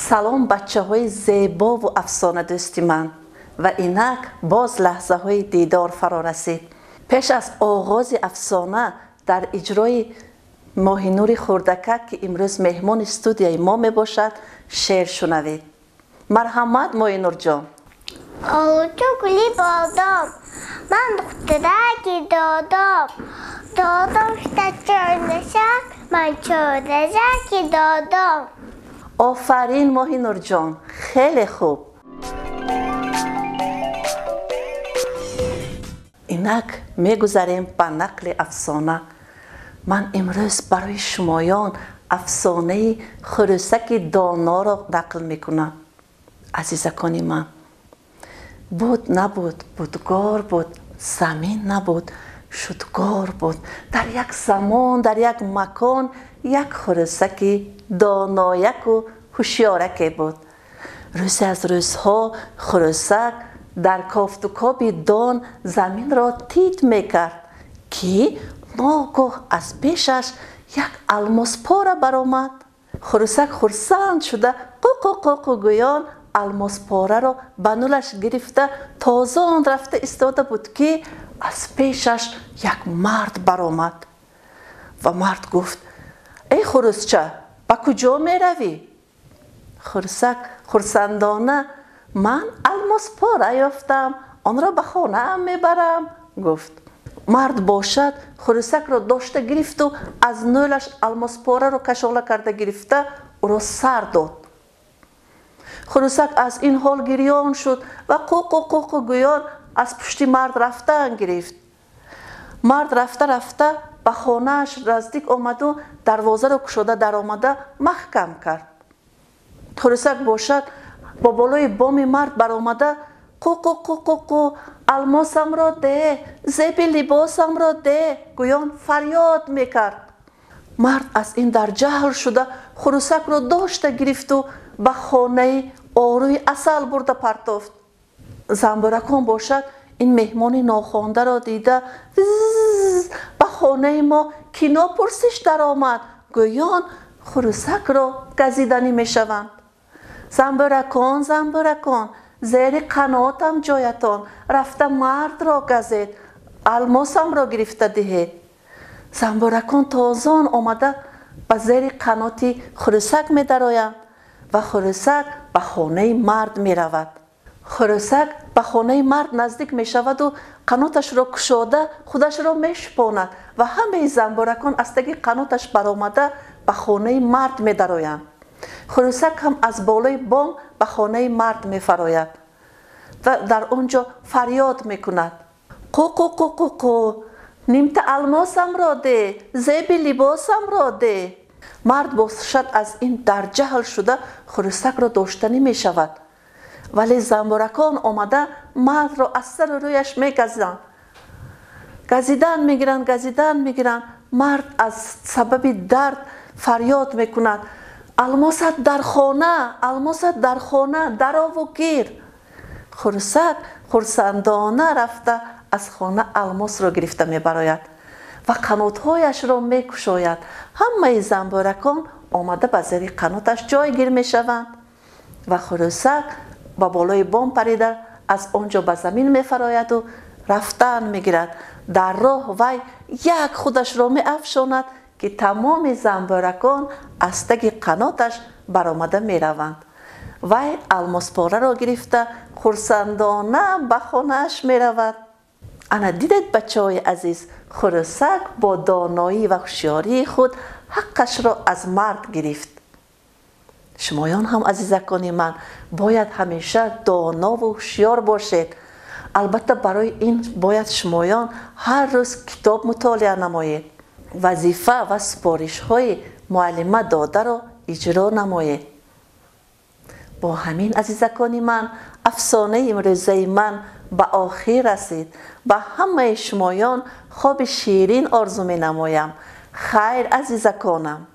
Салом бачаҳои зебову афсонадӯсти ман. Ва инак боз лаҳзаҳои дидор фаро расид. Пеш аз оғози афсона дар иҷрои Моҳинури Хурдакак, ки имрӯз меҳмони студияи мо мебошад, шеър шунавед. Марҳамат, Моҳинурҷон. Олучу гули бодом, ман духтараки додом, додом шуда чорнашак, ман чорнашаки додом. Офарин, Моҳинурҷон, хеле хуб. Инак мегузарем ба нақли афсона. Ман имрӯз барои шумоён афсонаи хурӯсаки доноро нақл мекунам. Азизакони ман, буд набуд, будгор буд, замин набуд, шудгор буд. Дар як замон, дар як макон як хурӯсаки донояку ҳушёраке буд. Рӯзе аз рӯзҳо хурӯсак дар кофтукоби дон заминро тит мекард, ки ногоҳ аз пешаш як алмоспора баромад. Хурӯсак хурсанд шуда қуқу-қуқу гӯён алмоспораро ба нулаш гирифта тозон рафта истода буд, ки аз пешаш як мард баромад. Ва мард гуфт: эй хурӯсча, ба куҷо меравӣ? Хурӯсак хурсандона: ман алмоспора ёфтам, онро ба хонаам мебарам, гуфт. Мард бошад хурӯсакро дошта гирифту аз нӯлаш алмоспораро кашола карда гирифта ӯро сар дод. Хурӯсак аз ин ҳол гирён шуд ва қуқу-қуқу гӯён аз пушти мард рафтан гирифт. Мард рафта рафта ба хонааш наздик омаду дарвозаро кушода даромада маҳкам кард. Хурӯсак бошад бо болои боми мард баромада қуқу-қуқу-қу, алмосамро де, зеби либосамро де, гӯён фарёд мекард. Мард аз ин дар ҷаҳл шуда хурӯсакро дошта гирифту ба хонаи орӯи асал бурда партофт. Занбӯракон бошад ин меҳмони нохондаро дида вз ба хонаи мо кино пурсиш даромад, гӯён хурӯсакро газиданӣ мешаванд. Занбӯракон, занбӯракон, зери қанотам ҷоятон, рафта мардро газед, алмосамро гирифта диҳед. Занбӯракон тозон омада ба зери қаноти хурӯсак медароянд ва хурӯсак ба хонаи мард меравад. Хурӯсак ба хонаи мард наздик мешаваду қаноташро кушода худашро мешупонад ва ҳамаи занбӯракон аз таги қаноташ баромада ба хонаи мард медароянд. Хурӯсак ҳам аз болои бом ба хонаи мард мефарояд ва дар он ҷо фарёд мекунад: қуқу-қуқу-қу, нимта алмосамро де, зеби либосамро де. Мард бошад аз ин дар ҷаҳл шуда хурӯсакро доштанӣ мешавад, вале занбӯракон омада мардро аз сару рӯяш мегазанд. Газидан мегиранд, газидан мегиранд. Мард аз сабаби дард фарёд мекунад: алмосат дар хона, алмосат дар хона, дарову гир. Хурӯсак хурсандона рафта аз хона алмосро гирифта мебарояд ва қанотҳояшро мекушояд. Ҳамаи занбӯракон омада ба зери қаноташ ҷойгир мешаванд ва хурӯсак ба болои бом парида аз он ҷо ба замин мефарояду рафтан мегирад. Дар роҳ вай як худашро меафшонад, ки тамоми занбӯракон аз таги қаноташ баромада мераванд. Вай алмоспораро гирифта хурсандона ба хонааш меравад. Ана дидед, бачаҳои азиз, хурӯсак бо доноӣ ва ҳушёрии худ ҳаққашро аз мард гирифт. Шумоён ҳам, азизакони ман, бояд ҳамеша донову ҳушёр бошед. Албатта, барои ин бояд шумоён ҳар рӯз китоб мутолиа намоед, вазифа ва супоришҳои муаллима додаро иҷро намоед. Бо ҳамин, азизакони ман, афсонаи имрӯзаи ман ба охир расид. Ба ҳамаи шумоён хоби ширин орзу менамоям. Хайр, азизаконам.